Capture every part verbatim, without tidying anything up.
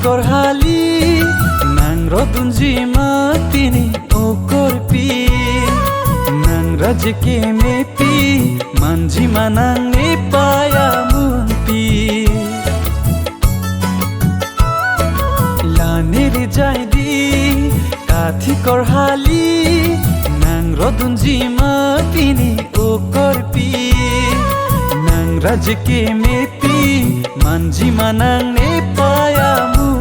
Korhali nang rodunji ma pini o korpi, nang raje kemepi manji ma nangne paya munpi. La neri jaidi kathi korhali, nang rodunji ma pini o korpi, nang raje kemepi manji ma nangne paya munpi.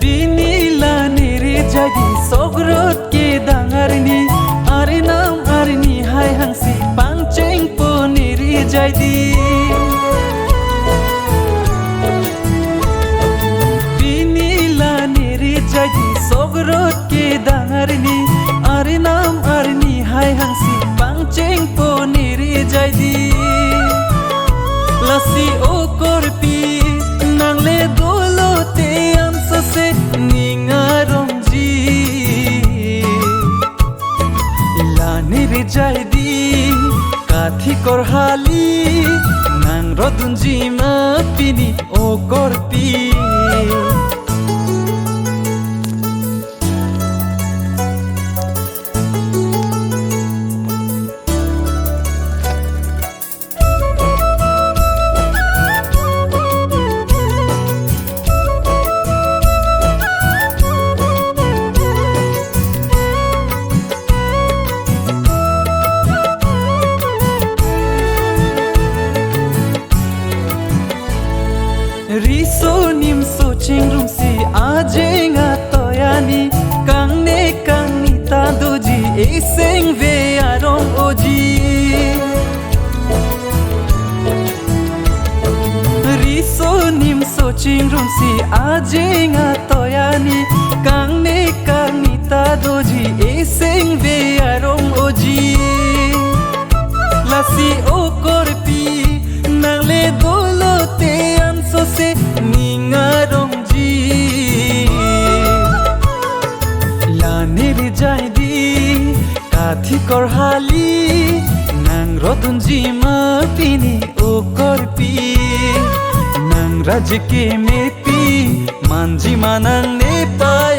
Pini la neri jaidi sogrot kedang arni, arnam arni hai hangsi pangchengpo neri jaidi. Pini la neri jaidi sogrot kedang arni, arnam arni hai hangsi pangchengpo neri jaidi. Lasi o korpi nang le dolo te ansose ning arongji. La neri jaidi kathi korhali, nang rodunji ma pini o korpi. Riso nimso chingrumsi ajeng atoyani, kangne kangni ta doji, esengve arong oji. Riso nimso chingrumsi ajeng atoyani, kangne kangni ta doji, esengve arong oji. Lasi o korpi nang le dolo te ansose ning arongji. La neri jaidi kathi korhali, nang rodunji ma pini o korpi, nang raje kemepi manji ma nangne paya